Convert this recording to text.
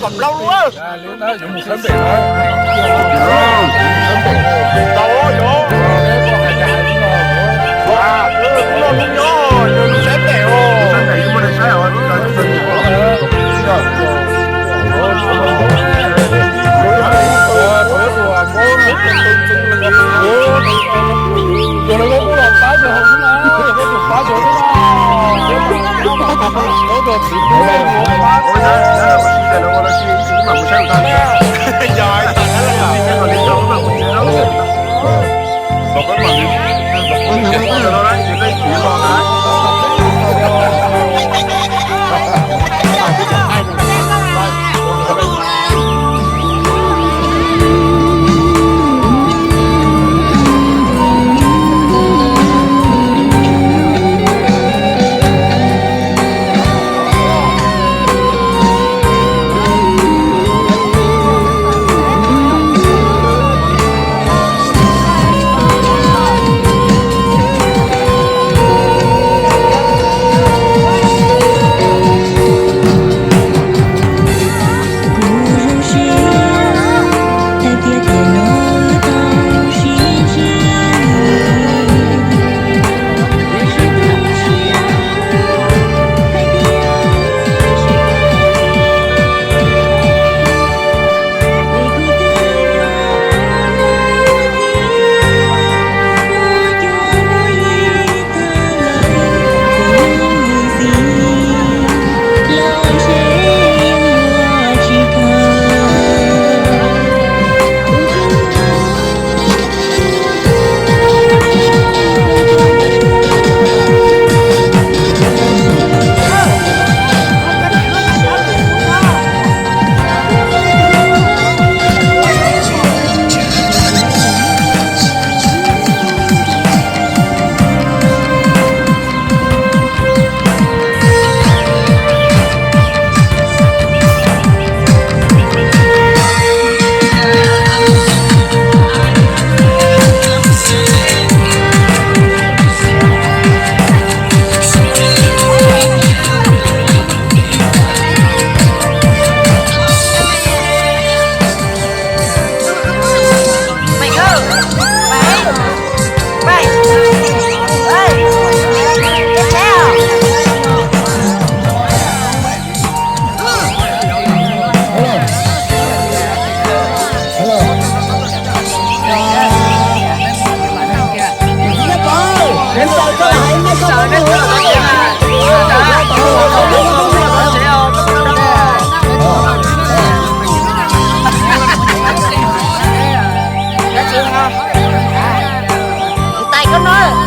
Kom plaub lub. Yuav mus qhab npem na. Tau, yuav. Kuv no hnub nyob, yog mus saib npem os. Tus lawv muab los pab cov hauv xwb na, tus pab cov xwb na. Tais koj no.